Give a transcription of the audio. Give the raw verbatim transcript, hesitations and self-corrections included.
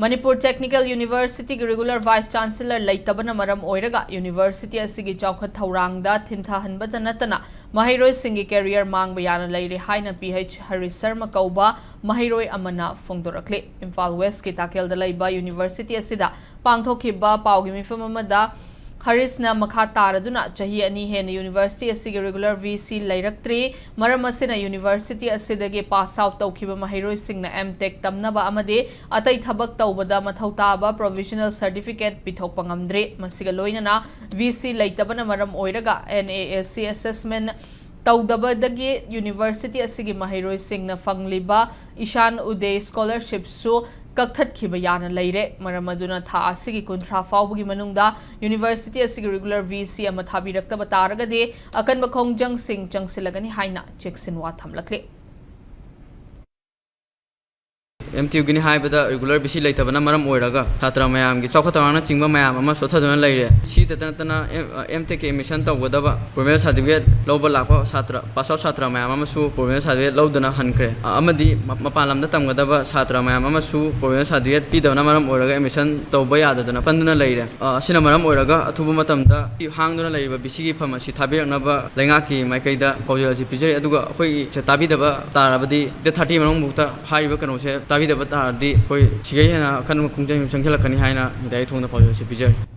Manipur technical ꯌꯨꯅꯤꯚꯔꯁꯤꯇꯤꯒꯤ regular vice chancellor ꯂꯩꯇꯕꯅ ꯃꯔꯝ ꯑꯣꯏꯔꯒ ꯌꯨꯅꯤꯚꯔꯁꯤꯇꯤ ꯑꯁꯤꯒꯤ ꯆꯥꯎꯈꯠ ꯊꯧꯔꯥꯡꯗ ꯊꯤꯟꯊꯍꯟꯕꯇ ꯅꯠꯇꯅ ꯃꯍꯩꯔꯣꯏꯁꯤꯡꯒꯤ ꯀꯦꯔꯤꯌꯔ ꯃꯥꯡꯕ ꯌꯥꯅ ꯂꯩꯔꯦ ꯍꯥꯏꯅ ꯄꯤ ꯑꯩꯆ ꯍꯔꯤꯁ ꯁꯔꯃ ꯀꯧꯕ ꯃꯍꯩꯔꯣꯏ ꯑꯃꯅ ꯐꯣꯡꯗꯣꯔꯛꯂꯤ꯫ ꯏꯝꯐꯥꯜ ꯋꯦꯁꯀꯤ ꯇꯥꯀꯦꯜꯗ ꯂꯩꯕ ꯌꯨꯅꯤꯚꯔꯁꯤꯇꯤ ꯑꯁꯤꯗ ꯄꯥꯡꯊꯣꯛꯈꯤꯕ ꯄꯥꯎꯒꯤ ꯃꯤꯐꯝ ꯑꯃꯗ ꯍꯔꯤꯁꯅ ꯃꯈꯥ ꯇꯥꯔꯗꯨꯅ ꯆꯍꯤ ꯑꯅꯤ ꯍꯦꯟꯅ ꯌꯨꯅꯤꯚꯔꯁꯤꯇꯤ ꯑꯁꯤꯒꯤ ꯔꯤꯒꯨꯂꯔ ꯚꯤ ꯁꯤ ꯂꯩꯔꯛꯇ꯭ꯔꯤ꯫ ꯃꯔꯝ ꯑꯁꯤꯅ ꯌꯨꯅꯤꯚꯔꯁꯤꯇꯤ ꯑꯁꯤꯗꯒꯤ ꯄꯥꯁ ꯑꯥꯎꯠ ꯇꯧꯈꯤꯕ ꯃꯍꯩꯔꯣꯏꯁꯤꯡꯅ ꯑꯦꯝ ꯇꯦꯛ ꯇꯝꯅꯕ ꯑꯃꯗꯤ ꯑꯇꯩ ꯊꯕꯛ ꯇꯧꯕꯗ ꯃꯊꯧ ꯇꯥꯕ ꯄ꯭ꯔꯣꯚꯤꯖꯅꯦꯜ ꯁꯔꯇꯤꯐꯤꯀꯦꯠ ꯄꯤꯊꯣꯛꯄ ꯉꯝꯗ꯭ꯔꯤ꯫ ꯃꯁꯤꯒ ꯂꯣꯏꯅꯅ ꯚꯤ ꯁꯤ ꯂꯩꯇꯕꯅ ꯃꯔꯝ ꯑꯣꯏꯔꯒ N A S C assessment ꯇꯧꯗꯕꯗꯒꯤ university ꯑꯁꯤꯒꯤ ꯃꯍꯩꯔꯣꯏꯁꯤꯡꯅ ꯐꯪꯂꯤꯕ ꯏꯁꯥꯟ ꯎꯗꯦ ꯁ꯭ꯀꯣꯂꯔꯁꯤꯞꯁꯨ ꯀꯛꯊꯠꯈꯤꯕ ꯌꯥꯅ ꯂꯩꯔꯦ꯫ ꯃꯔꯝ ꯑꯗꯨꯅ ꯊꯥ ꯑꯁꯤꯒꯤ ꯀꯨꯟꯊ꯭ꯔꯥ ꯐꯥꯎꯕꯒꯤ ꯃꯅꯨꯡꯗ ꯌꯨꯅꯤꯚꯔꯁꯤꯇꯤ ꯑꯁꯤꯒꯤ ꯔꯤꯒꯨꯂꯔ ꯚꯤ ꯁꯤ ꯑꯃ ꯊꯥꯕꯤꯔꯛꯇꯕ ꯇꯥꯔꯒꯗꯤ ꯑꯀꯟꯕ ꯈꯣꯡꯖꯪꯁꯤꯡ ꯆꯪꯁꯤꯜꯂꯒꯅꯤ ꯍꯥꯏꯅ ꯆꯦꯛꯁꯤꯟꯋꯥ ꯊꯝꯂꯛꯂꯤ꯫ ꯑꯦꯝ ꯇꯤ ꯌꯨꯒꯤꯅꯤ ꯍꯥꯏꯕꯗ ꯔꯤꯒꯨꯂꯔ ꯚꯤ ꯁꯤ ꯂꯩꯇꯕꯅ ꯃꯔꯝ ꯑꯣꯏꯔꯒ ꯁꯥꯇ꯭ꯔ ꯃꯌꯥꯝꯒꯤ ꯆꯥꯎꯈꯠ ꯊꯧꯔꯥꯡꯅꯆꯤꯡꯕ ꯃꯌꯥꯝ ꯑꯃ ꯁꯣꯠꯊꯗꯨꯅ ꯂꯩꯔꯦ꯫ ꯁꯤꯇ ꯅꯠꯇꯅ ꯑꯦꯝ ꯇꯦꯛꯀꯤ ꯑꯦꯗꯃꯤꯁꯟ ꯇꯧꯒꯗꯕ ꯄ꯭ꯔꯣꯚꯤꯖꯅꯦꯜ ꯁꯥꯔꯇꯤꯐꯤꯀꯦꯠ ꯂꯧꯕ ꯂꯥꯛꯄ ꯁꯥꯇ꯭ꯔ, ꯄꯥꯁ ꯑꯥꯎꯠ ꯁꯥꯇ꯭ꯔ ꯃꯌꯥꯝ ꯑꯃꯁꯨ ꯄ꯭ꯔꯣꯚꯤꯖꯅꯦꯜ ꯁꯥꯔꯇꯤꯐꯤꯀꯦꯠ ꯂꯧꯗꯅ ꯍꯟꯈ꯭ꯔꯦ꯫ ꯑ, ꯑꯃꯗꯤ ꯃ-, ꯃꯄꯥꯟ ꯂꯝꯗ ꯇꯝꯒꯗꯕ ꯁꯥꯇ꯭ꯔ ꯃꯌꯥꯝ ꯑꯃꯁꯨ ꯄ꯭ꯔꯣꯚꯤꯖꯅꯦꯜ ꯁꯥꯔꯇꯤꯐꯤꯀꯦꯠ ꯄꯤꯗꯕꯅ ꯃꯔꯝ ꯑꯣꯏꯔꯒ ꯑꯦꯗꯃꯤꯁꯟ ꯇꯧꯕ ꯌꯥꯗꯗꯅ ꯄꯟꯗꯨꯅ ꯂꯩꯔꯦ꯫ ꯑ, ꯑꯁꯤꯅ ꯃꯔꯝ ꯑꯣꯏꯔꯒ ꯑꯊꯨꯕ ꯃꯇꯝꯗ ꯍꯥꯡꯗꯨꯅ ꯂꯩꯔꯤꯕ ꯚꯤ ꯁꯤꯒꯤ ꯐꯝ ꯑꯁꯤ ꯊꯥꯕꯤꯔꯛꯅꯕ ꯂꯩꯉꯥꯛꯀꯤ ꯃꯥꯏꯀꯩꯗ ꯄꯥꯎꯖꯦꯜ ꯑꯁꯤ ꯄꯤꯖꯔꯤ꯫ ꯑꯗꯨꯒ ꯑꯩꯈꯣꯏꯒꯤ ꯇꯥꯕꯤꯗꯕ ꯇꯥꯔꯕꯗꯤ ꯗꯦꯠ ꯊꯥꯔꯇꯤ ꯃꯅꯨꯡꯐꯥꯎꯗ ꯍꯥꯏꯔꯤꯕ ꯀꯩꯅꯣꯁꯦ ꯇꯥꯕꯤꯗꯕ ꯇꯥꯔꯗꯤ ꯑꯩꯈꯣꯏ ꯁꯤꯗꯒꯤ ꯍꯦꯟꯅ ꯑꯀꯟꯕ ꯈꯣꯡꯖꯪ ꯆꯪꯁꯤꯜꯂꯛꯀꯅꯤ ꯍꯥꯏꯅ ꯃꯤꯗꯤꯌꯥꯒꯤ ꯊꯣꯡꯗ ꯄꯥꯎꯖꯦꯜ ꯑꯁꯤ ꯄꯤꯖꯔꯤ꯫